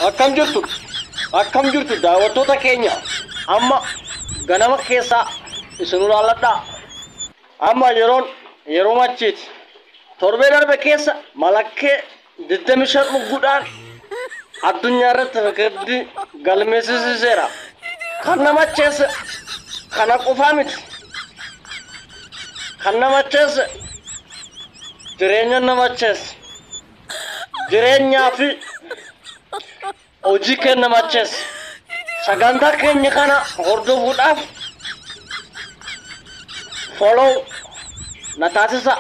Akkam jirtu? Akkam jirtu daawwattoota keenya? Amma ganama keessaa isin ilaalladhaa. Amma yeroon yeroo machiiti. Torbee darbe keessa malakkee 25 dhuguudhaan addunyaa irratti rikardii galmeessisiiseera. Kan nama macheesse kana qofaa miti. Kan nama macheesse jireenya nama macheesse. Jireenyaa fi hojii keenya macheesse. Sagantaa keenya kana hordofuudhaaf follow na taasisa.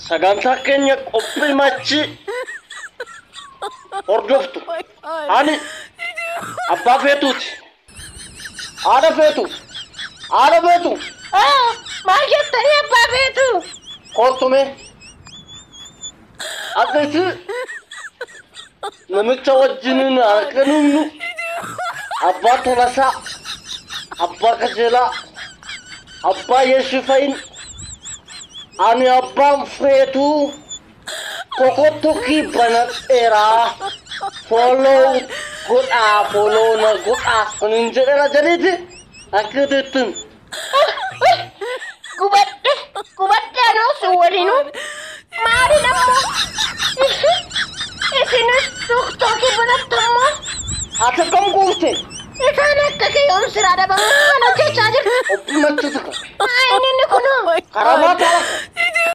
Sagantaa keenya qophii machii hordoftu. Ani abbaa feetuuti. Haadha feetu. Haadha feetu. Maal jettanii abbaa feetu? Kottu mee. Akka itti namicha wajjiniin harka abbaa Tolasaa, abbaa Qajeelaa, abbaa Yeeshifayin, ani abbaan feetuu TikTokii banadheeraa, follow godhaa, follow na godhaa kunin jedheera jedhiiti akka ittiin. Gubadhe, gubadhe anoo sun waliinuu maalin ammoo isinis TikTokii banattu ammoo. Ati akkam guurte? Isaan akka kee yoom siraa dhaban maal hojjechaa jirtu? Qophii machiitu ka. Inni kunoo. Karaa taala.